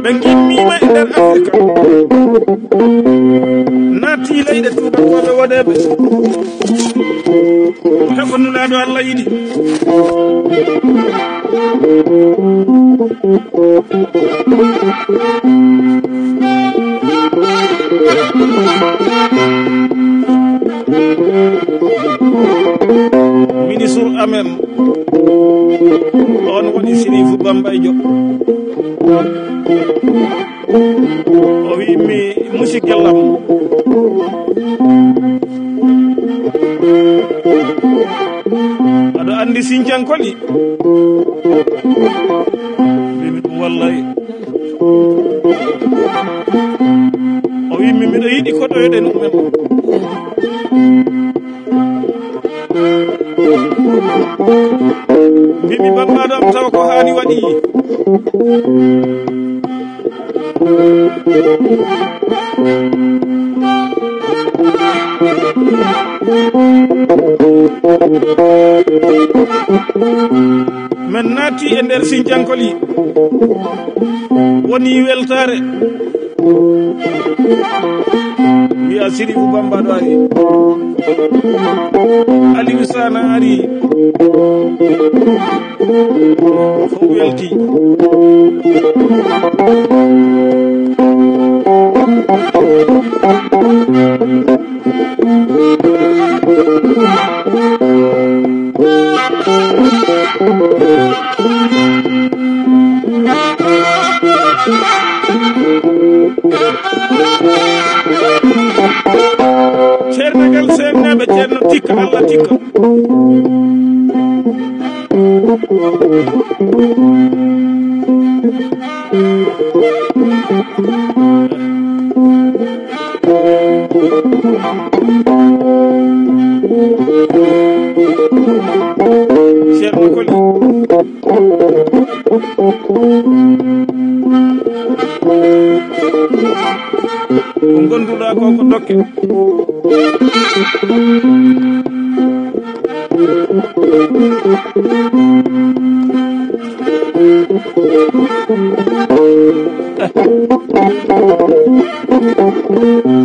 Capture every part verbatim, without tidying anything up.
Ɓe ngimmiima e nder Afirka, naatti leyɗe tuubankooɓe woɗeeɓe. Ko heɓo Nulaaɗo Allah yiɗi. Ministre amen, on woni Sirifu Bambayjo. O wi mi musidɗo am, aɗa anndi Sinjankoli? Mbimi ɗum wallay. O wi mi miɗo yiɗi koɗoyɗen ɗumen. Mbimi bammaɗo am taw ko haani waɗi. Men naati e nder Sinjankoli, woni weltaare. Wiya Sirifu Bambaɗo ari, Aliou Sana ari, fof welti. Ceernagal seenneeɓe, Ceerno Tikka, Allah Tikka. Ceerno Koli. Ko gonduɗaa ko, ko dokke.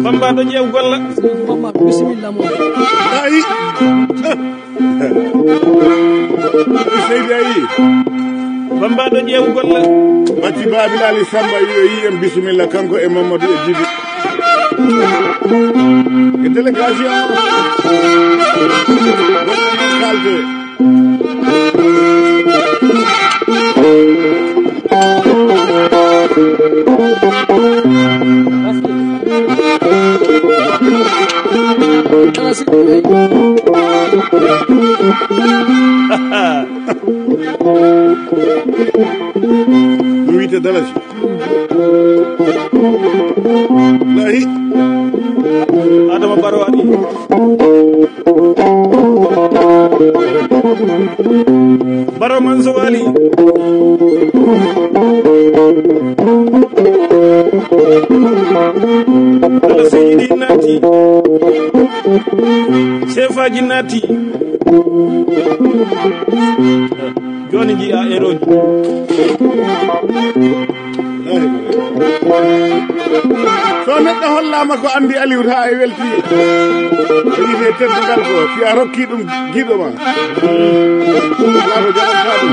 Bambaɗo ƴeew golla. Bamba, bisimilla mo. Ayi. Seydi ayi. Bambaɗo ƴeew golla. Bacci Babilal Samba yo yi en bisimilla kanko e Mamadou e Djibi. E délégation. Kalte. No wiyte Dalasi. Lahi. Adama Baro waɗi. Baro Manso Wali. Ala Seydi naati. Sefaji naati. Jooni njiya eroji. So neɗɗo hollaama ko anndi Aliou, taa e welti. O yiyii teddungal ko si a rokki ɗum giɗo ma. Alaa ko jaɓanta ɗum.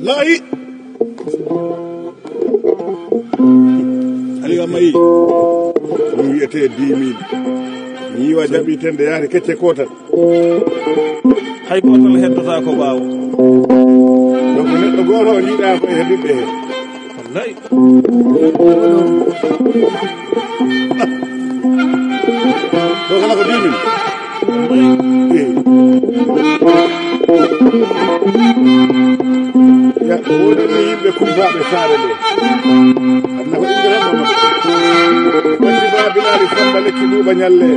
Layi. Aliou Amayi, ɗum wiyetee dix mille. Mi yiwa jaɓi tende yaade kecce kootal. Hay gootal heddotaako ɓaawo. Donc neɗɗo gooto o njiɗaa ko e hedditɓe heen. Wallay. Ɗo kala ko dix mille. Eh. Ya, wonani yimɓe kumpaaɓe saare nde. Aduna ko ɓinngel hen Mamadou. Wonde ba Bilali Samba lekki ɓuuɓa ñalle.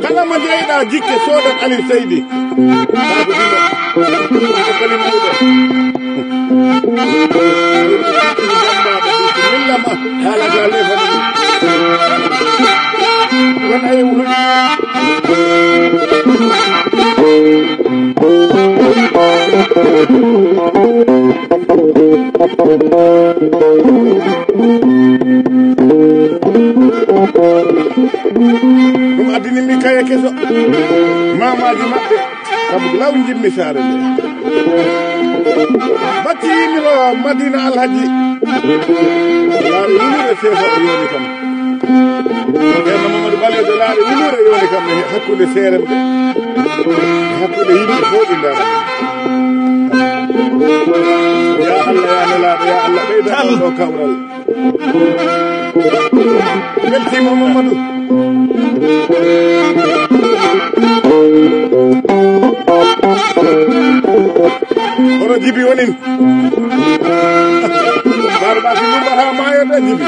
Kala mo jeyɗa jikke soodat Aliou Seydi. Haa ko dina. Ko kalim mawɗo. Bismillah ma. Haala ka lefa. Won ay wuro. Ɗum addini mi kaye keso. Mamaji maɓɓe. Sabu law njimmi saare nde. Batti yimiro Madina Alhaji. Laari wulure seefa o yoni kam. Ceerno Mamadou Balejo laari wulure yoni kam e hakkunde seeremɓe. E hakkunde yimɓe fof ɗi ndaara. Ya Allah, ya Nelaaɗo, ya Allah, ɓeyda ɗo kawral. Weltiima Mamadou. Hono Jibi wonin. Baaba si ɗum mbaɗa maayo de Jibi.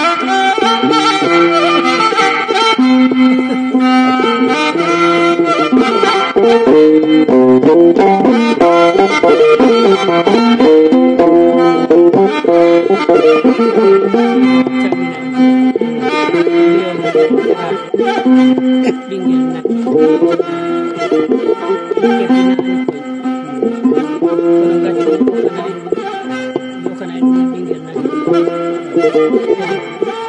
Ɓinngel nagge. Kebbinaani koy. Kono ngati ɗum ko kanay ɗum. Ɗo kanay ɗum ɓinngel nagge.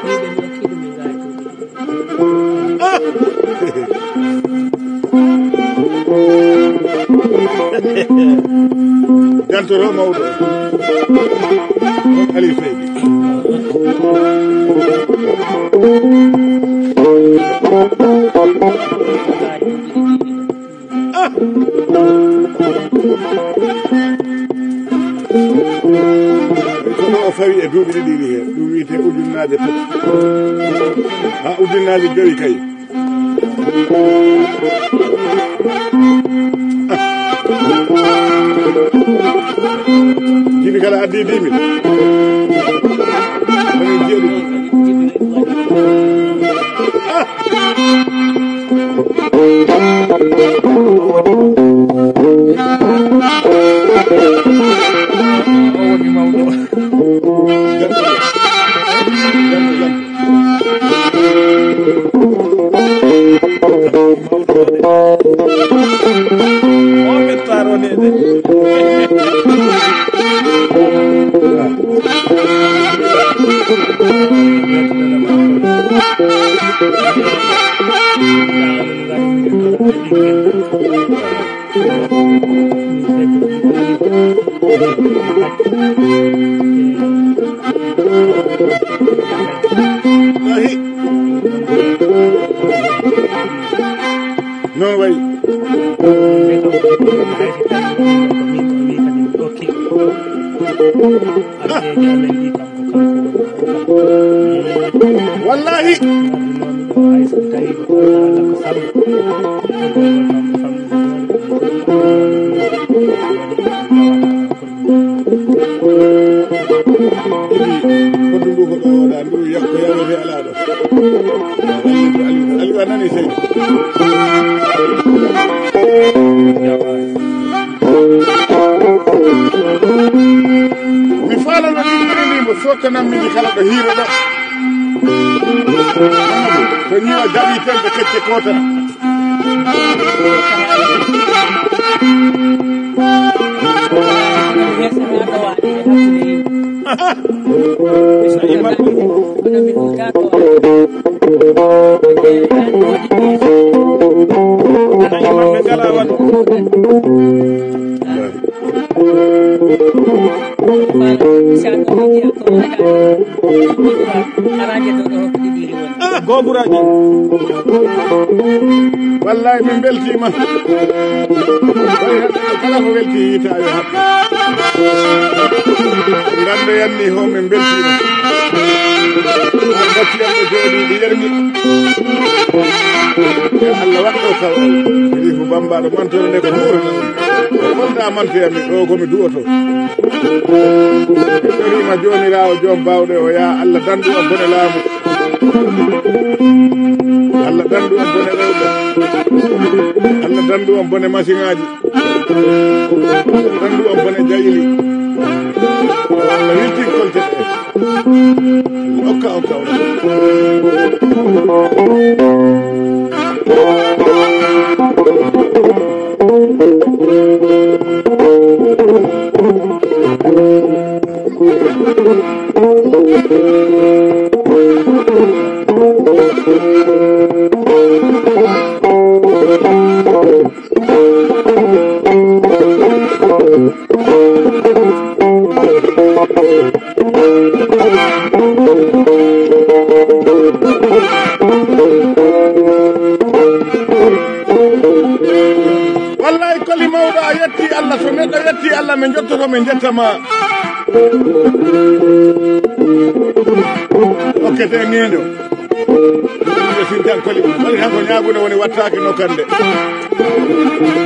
Ɗiɓe ɗo kiɗum e ngaari ɗum. Jantoro mawɗo. Aliou Seydi. Ah! Kono o fawi e duuɓi ɗiɗi ɗi heen. Ɗum wiyetee ujunnaaje tati. Ha ujunnaaje jowi kay. Jibi kala addi dix mille. Woni jeeɗiɗi. Ah! O woni mawɗo. O ɓettaaro nde de. Ahi. Noon wayi. Wallahi. Fodde ndu ko ɗo waɗa ndu yakko yawete alaaɗo. Aliou, Aliou, Aliou a nani sey. Mi faala no ɗiɗi ɗiɗi mo sokkanam min kala ɗo hiiro ɗo. Ko ñiwa daɓi tel ɓe kecce kotana. Goburaji. Wallahi min beltima. Kala ko welti yita yo haɓɓe. Nganndoyanmi ho min mbeltiima. Gacci yam ɗo jooɗi ɗi yermi. Yo Allah waɗɗo kaw. Rifu bambaɗo mantore nde ko ɗuurata. Wonta mantoyammi ɗo ko mi duwoto. Torima joomiraawo joom baawɗe o, yaa Allah dandu am bone laamu. Allah dandu am bone rewɓe. Allah dandu am bone masiŋaaji. Dandu am bone jayli. Allah wiltin kolte ɗe. Okka, okka, okka. Wallahi, Koli mawɗo, a yetti Allah. So neɗɗo yetti Allah, min njottoto, min njetta ma. Okkete ŋeeño. Ɗum ɓe sintan Koli. Woni tan ko ñaagunde woni wattaaki nokkande.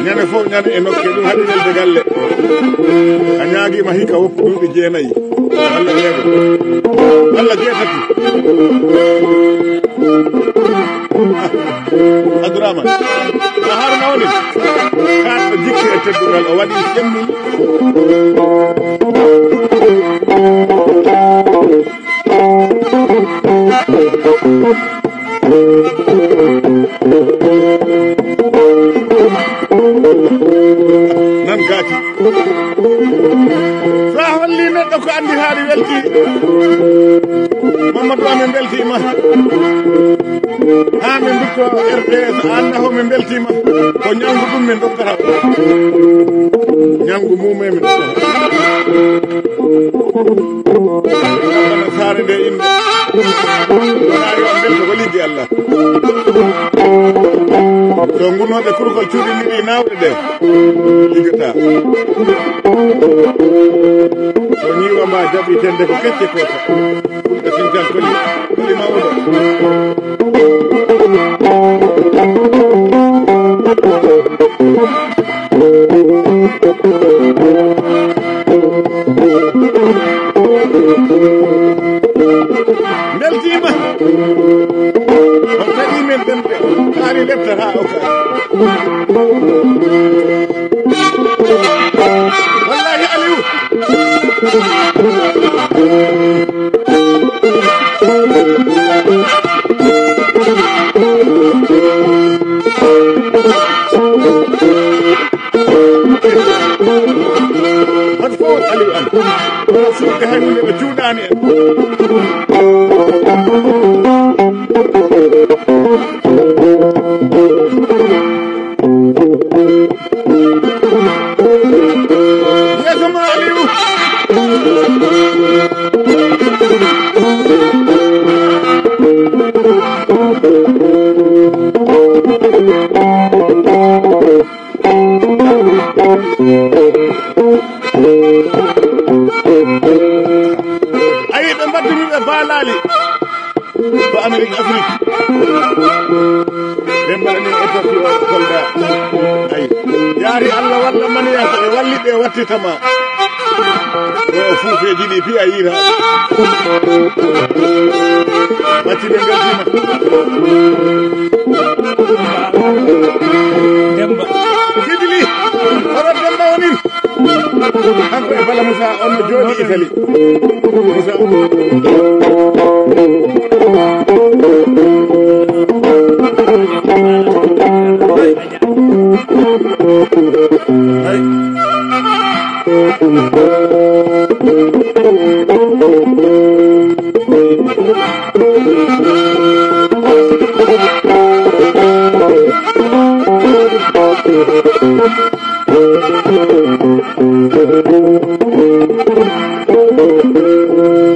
Ñande fof ñande e nokke. Ɗum haɗi welde galle. A ñaagiima hikka woppu duuɓi jeenayi. Walla jeego. Walla jeetati. Abdourahmane. A Haruna woni. Kaanɗo jikke e teddungal, o waɗi semmi. Nan gaati. So a holli neɗɗo ko anndi haali welti. Mamadou Ba, min mbeltiima. Haa min ndutto R T S, a annda ho min mbeltiima. Ko ñalngu ɗum min ndokkata. Ñalngu mum e min ndokkata. Saare nde innde. Wona yo am mbelto ko ligge Allah. To ngunooɓe kurkol cuuɗi liɓi naawɗe ɗe. Liggata. To ñiiwa ma jaɓi tende ko kecce kota. Fulɓe sintal koli. Koli mawɗo. Mbeltiima. On kadi men ɗemɓe. Kaari leptata o ka. Wallahi Aliou. Hoto fof Aliou Anne. Kono suuɗe hay hunde ɓe cuuɗaani en. Yeeso ma Aliou. Ayi, ɓe mbaddumi ɓe faalaali. Ko Amérique, Afrique. Ɓe mbaɗani épargne o Kolda. Ayi. Yaari Allah walla man yaata ɓe walli ɓe wattitama. Ɗo fuufeeji ɗi piya yiira. Bacci ɓe mbeltiima. Demba. Jibili. Hoto Demba woni. Kanko e Bala Moussa, on no jooɗi Italie. Moussa.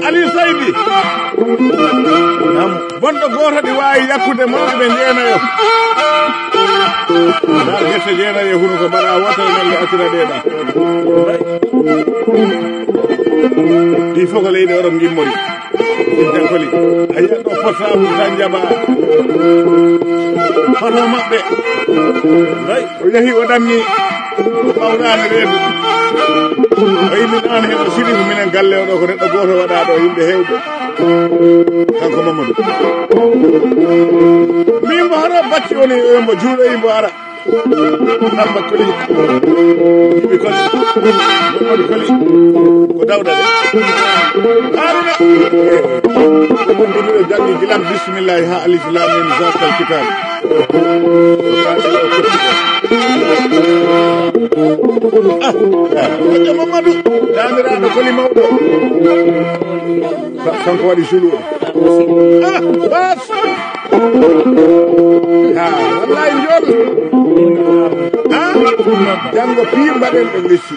Aliou Seydi. Bonɗo gooto ɗi waawi yakkude mawɓe ɓe njeenayo. Ndaa gese jeenayi e hunuko, mbaɗa wootere, ñande asira ɗeeɗa. Ɗi fof ko leyɗe Europe ngimmori. Interpoli. A yiyat ɗo portable tan jaɓa. Hoto maɓɓe. Ay, o yahi o ɗanni. O ɓawlaani reedu. O yimmi ɗaan heen o siri ko minen galle o ɗo ko neɗɗo gooto waɗa ɗo yimɓe heewɓe. Kanko Mamadou. Min mbo hoto bacci woni o yombo juuɗo yimbo ara. Samba Koli. Jibi Koli. Mamadou Koli. Ko Dawda de. Haruna. Ɗum ɗo janngi gilam bismillahi ha alif lam mim zakal kitab. Ah, Mamadou. Tamiraaɗo Koli mawɗo. Ka-, kanko waɗi sulu o. Ah, bas. Ah, wallahi njool. Ah, janngo piir mbaɗen ɗo lesdi.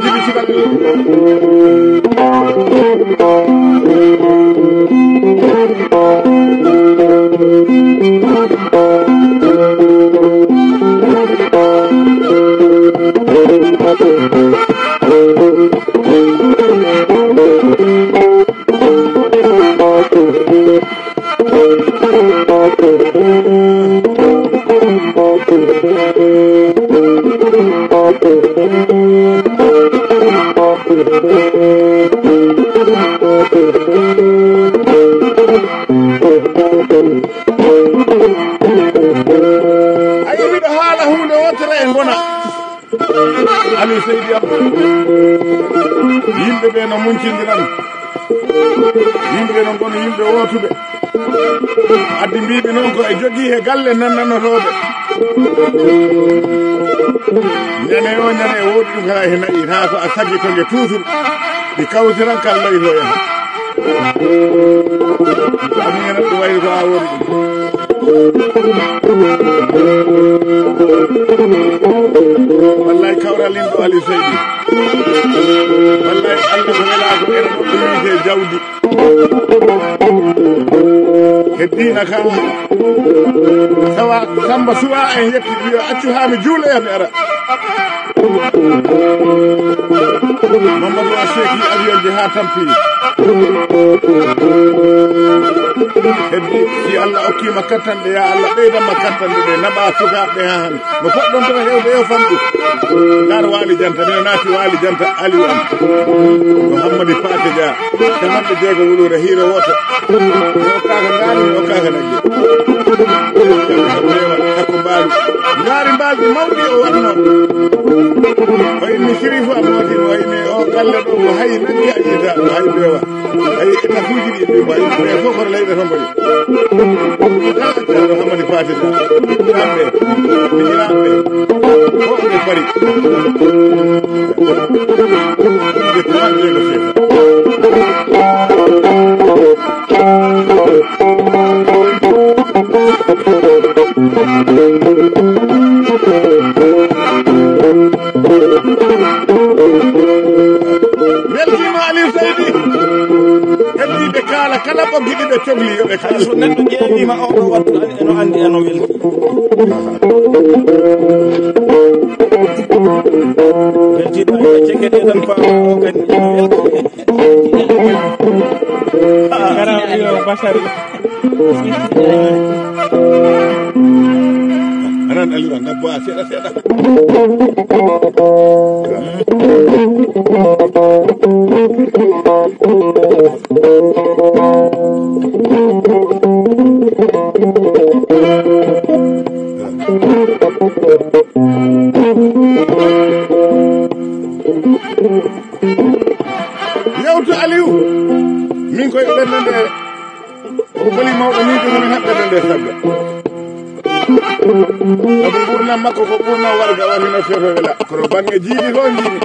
Jibi Sibal. Ayi, miɗo haala huunde wootere e ngona. Aliou Seydi Abdou. Yimɓe ɓe no muncindiran. Yimɓe no ngoni yimɓe wootuɓe. Addi mbiimi noon ko e jogii he galle nannanotooɓe. Ñande o ñande e woodi ɗum kala he nayi, haa so a sagi to nge tuutur. Ɗi kawtiran kala loyto yaha. Amin en ɗum wayri ko a woni ɗum. Wallay kawral in ɗo Aliou Seydi. Wallay Allah ko wela ko en ɗo ɗum wiyete jawdi. Heddina kam. Sawa Samba Suwa en yetti wiyo accu haa mi juuloya mi ara. Mamadou a seeki avion ji haa tampi. Heddi si Allah okkiima kattanɗe, ya Allah ɓeydanma kattanɗe ɗe, naɓa sukaaɓe ɓe haa hannde. No poɗɗon to heewde yo famɗi. Ngar Waali Janta, mino naati Waali Janta, Aliou am. Ko Hammadi Paate Dia, capanɗe jeego wuluure, hiire wooto. Mi okkaaka ngaari, mi okkaaka nagge. Rewa, takko mbaalu. Ngaari mbaaldi mawndi o waɗno. O inni Sirifu am nooti, o inni o galle ɗo ko hay nagge a yiita, hay bewa. Hay étageuji ɗi, ɗi mbaɗi, ɓe fof koto leyɗe to mbaɗi. Ɗa accano Hammadi Faati Dia. Kamɓe, miñiraaɓe, fof ɓe pari. Ɓe tuwaɓe no feefa. Weltiima Aliou Seydi. Heddiiɓe kaala kala ɓoggi ɗi ɓe cogli yo ɓe kaal. So neɗɗo ƴeewiima oo ɗoo wattu, ene anndi eno welti. Weltiiɗo e cekkete tan faama o kadi ene welti. Gara yo Bachar. Anan Aliou, an nabbo a seeɗa seeɗa. Yewtu Aliou, min koye ɓernde nde. Ko boli mawɗo ni ko min haɓɓata nde sabda. Sabu ɓurnam makko ko ɓurnam warga woni no feto wela. Kono bannge jiidi ko jiidi.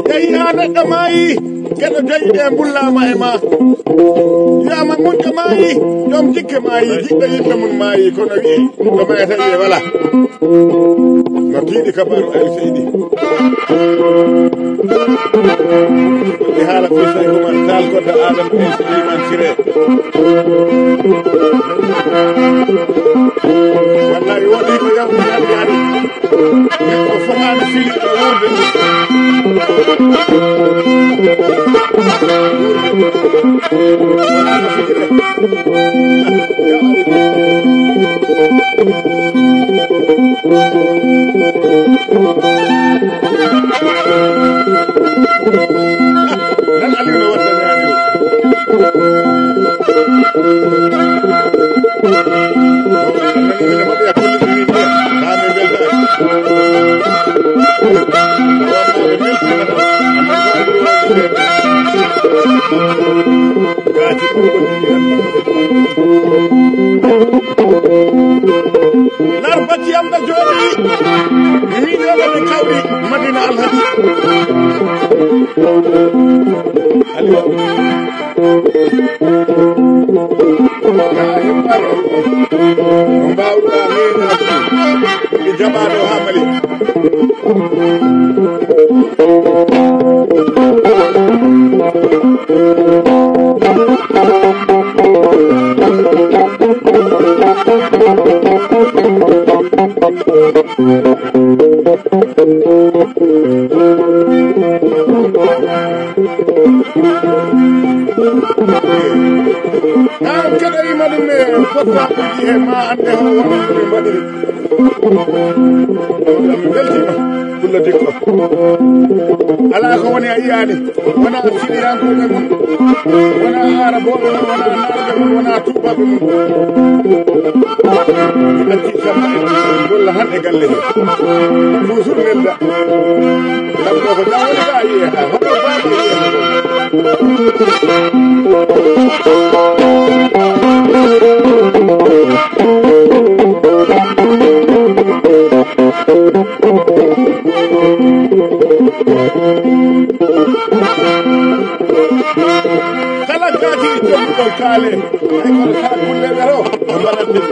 Yehi haa neɗɗo maayi, geɗe joyi ɗe mbullaama e ma. Wiyaama, gonɗo maayi, joom jikke maayi, jiɗɗo yimɓe mum maayi, kono wi'i, ɗo mayata wi'e wala. No tiiɗi kabaru ay seydi. Ɗi haala fii Seeku Umar Taal, goɗɗo Aadama ay seydi man Siree. Wallahi, woɗɗi ko yawti hannde ari. Neɗɗo fotaani fili e wuurde. Wuurde. Fotaani fili e. Nan Aliou no waɗde ñaari o. Nar bacci am ɗo jooɗi. Mi wiɗo ɗo mi kawri Madina Alhaji. Aliou. Mbawɗa nena. Mi jaɓaɗo ha Mali. An keɗoyima ɗum e portable ji he ma ande hono wonɓe mbaɗiri. Mi weltima, Pullo Dikko. Alaa ko woni a yiyaani. Wona siriyankoɓe mum. Wona arabooɓe mum. Wona naarɓe mum. Wona tuubaaɓe mum. Mi acci sama en golla han e galle he. Toujours nelda. Lamɗo ko jam woni ka yiye. Hoto baaba yiye. Kala kaati jokkuɗo kaale, ay kono kaa kulle ɓe ɗo, o mbaɗat ɗum.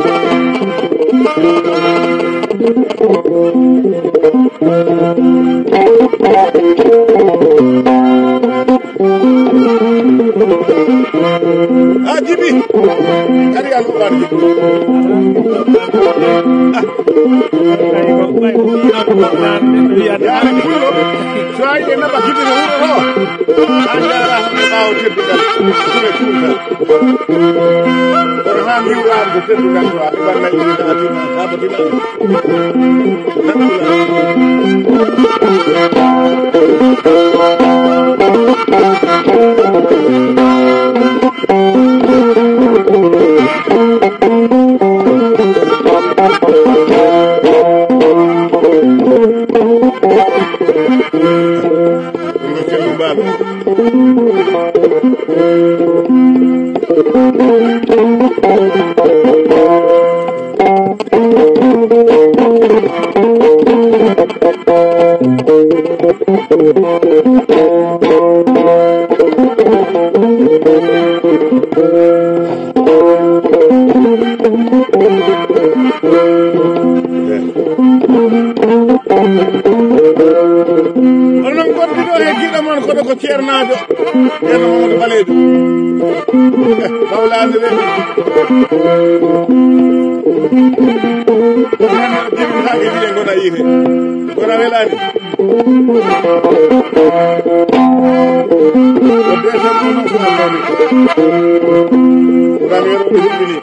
A jibi. Kadi a luɓaani. Yaani Pullo. So a yiɗi naɓa jibi no wuro to. A jaara hande ɓaawo teddugal. Kure cuutal. Kono haa mbiwraade ko teddugal to, a ɗuɓat nayi ɗi, a tina, a tina. Onon ngonduɗo e giɗo mon koɗo ko ceernaajo. Ceerno Mamadou Baleejo. Mawlaani Rewmi. Ɗum noon yo jibintaake yiye ngona yiite. Ngona welaani. Ko deuxième ɗum noon ko ngoni. Ngam yeru ɓe hiɓɓini.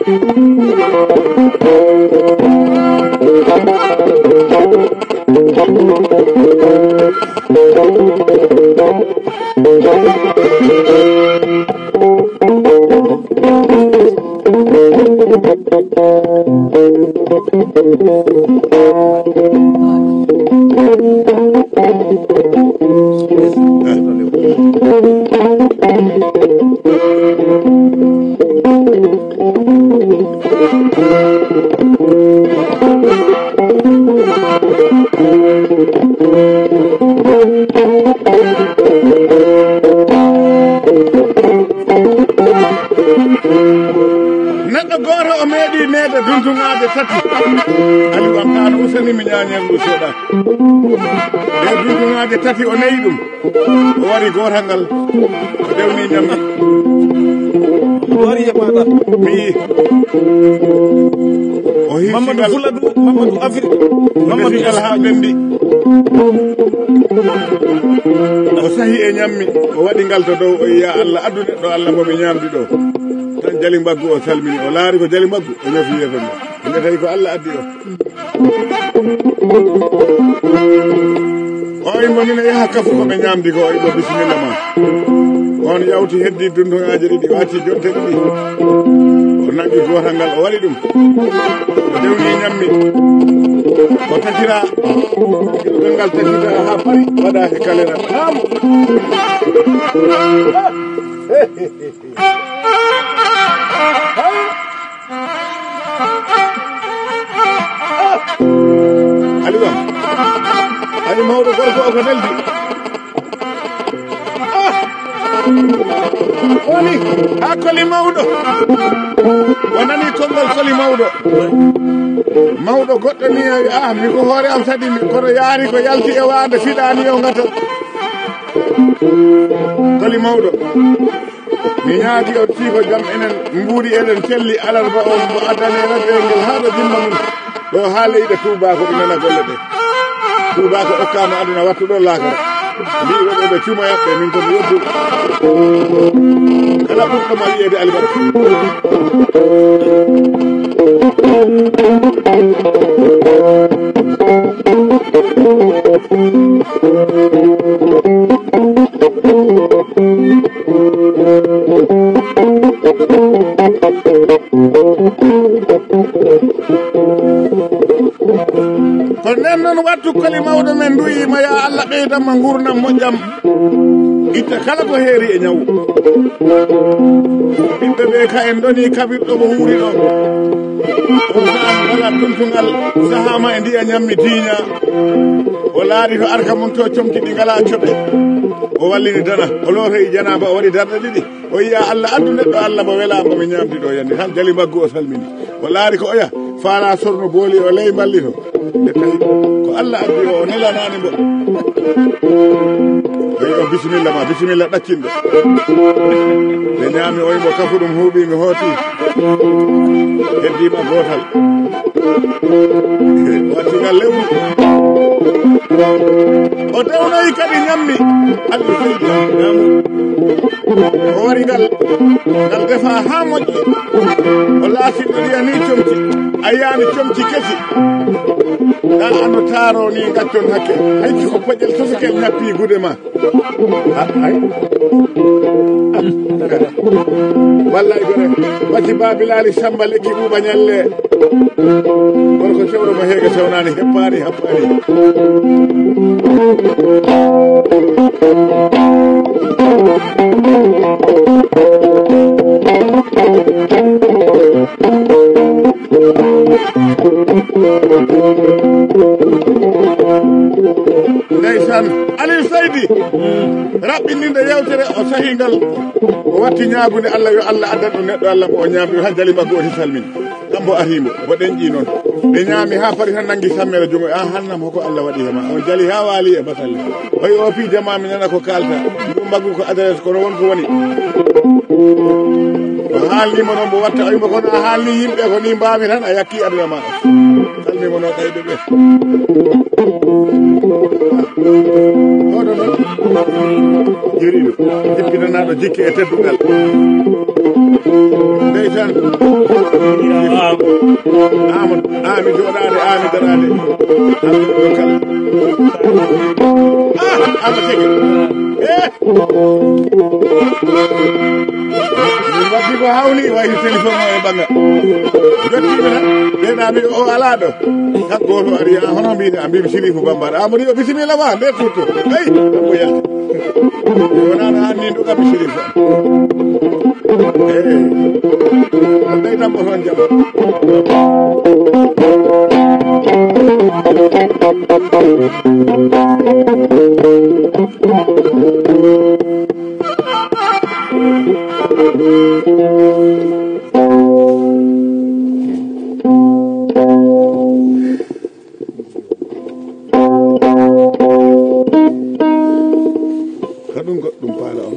Ñalngu seeɗa. Nde dunduŋaaje tati o nayi ɗum. O wari gootal ngal. O dewni ñammi. O wari e maata. Mi yi'i. O hirsi Mamadou ngal. Fuladu, Mamadou Afri, Mamadou Hirsi ngal haa ɓenndi. O sahi e ñammi. O waɗi ngal to dow. O yi'a Allah addu neɗɗo Allah mo mi ñaamdi ɗo. Tan jali mbaggu o salmini. O laari ko jali mbaggu. O ñofi yeeso mum. Inde tawi ko Allah addi o. O immo mino yaha kafu ko ɓe ñaamdi ko, o immo bisimilla ma. On yawti heddi dunduŋaaje ɗiɗi, waati jonte ɗiɗi. O nangi gootal ngal, o waɗi ɗum. O dewni ñammi. O takira. Ngal takira haa paari, waɗa he kalera. Naam. Ali Ba, Ali mawɗo gorko o ko neldi. Ah! Woni haa koli mawɗo. O nani konngol koli mawɗo. Mawɗo goɗɗo ni, ah, mi ko hoore am saɗi mi, kono yaari ko yalti e waande fiɗaani yo ngata. Koli mawɗo. Mi ñaagi on fii ko jam enen mbuuɗi eɗen celli alarba on mo addane raɓɓe ngel haa ɗo dimma mum. Ɗo haa leyɗe tuubaako ɓe nana golle ɗe. Tuubaako okkaama aduna wattu ɗo laakara. Mbiiɓe ɓe ɓe cumoyat ɓe min ko mi yeddu. Kala ɓurɗo ma wiyeede alibarka. Ko nden non wattu koli mawɗo men nduyi ma ya Allah ɓeydan ma ngurnam moƴƴam. Itta kala ko heeri e ñawu. Ɓiɓɓe ɓe ka en ndoni kabirɗo mo wuuri ɗo. O sa'an kala tuntungal sahaa ma e ndiya ñammi diiña. O laari to arka mum to comci ɗi ngala coɓe. O wallini dana, o lootoyi janaaba, o waɗi darɗe ɗiɗi. O yi'a Allah addu neɗɗo Allah mo welaa mo mi ñaamdi ɗo yande. Tan jali mbaggu o salmini. O laari ko oya, faala sorno booli o ley mballito. Nde tawi ko Allah addi o, o nelanaani mbo. O yi'i on bisimilla ma, bisimilla ɗaccinɗo. Ɓe ñaami o yi'i mo kafu ɗum huuɓi mi hooti. Heddiima gootal. Watti ngal lewru. O dewnoyi kadi ñammi. Alɗo seydi ñamu. O wari ngal. Ngal defa haa moƴƴi. O laati ɗo yiya ni comci. A yiyaani comci kesi. Ngal anno taaro ni gaccon hakke. Hay ko poƴel sosokel ñappi gude ma. Ah, ay. Wallay gore. Wati Babilali Samba lekki buuba ñalle. Gorko cewɗo mo heege sewnaani heppaani happaani. Ndeysaan, Aliou Seydi raɓɓininde yewtere o sahingal. O watti ñaagunde Allah yo Allah addan ɗum neɗɗo Allah mo o ñaami ɗum haa jali maggu o salmini. Kambo arimo, mbo ɗenƴi noon. Ɓe ñaami haa pari tan nanngi sammere junngo, an hannam hoko Allah waɗi he ma. O jali haa waali e basalle. Oyi o fii jama mi nana ko kaalta. Ɗum mbaggu ko adresse kono won ko woni. O haalni mo noon mbo watta oyi mbo kono a haalni yimɓe ko ni mbaami tan a yakki aduna ma. Salmi mo noon ɗayɓe ɓe. Oɗo noon. Jeriɗo. Jippinanaaɗo jikke e teddungal. Ndeysaan. Amadou, ami jooɗaade, ami daraade. Amadou Kala. Ah, Amadou Tigi. Eh! Min mbaddi ko hawni, wayi téléphone o e ɓanga. Jottiiɓe tan, ɓe ɗa mi o alaa ɗo. Tan gooto ari, a hono mbiyde, a mbiimi Sirifou Bambara. Amadou yo bisimilla ma, nde tutto. Hey, ɗum ko yalti. Wonano hanni ɗo kam Sirifou. Hey. Ɗum ɓeydan mo toon jam. Ɗum goɗɗum paala on.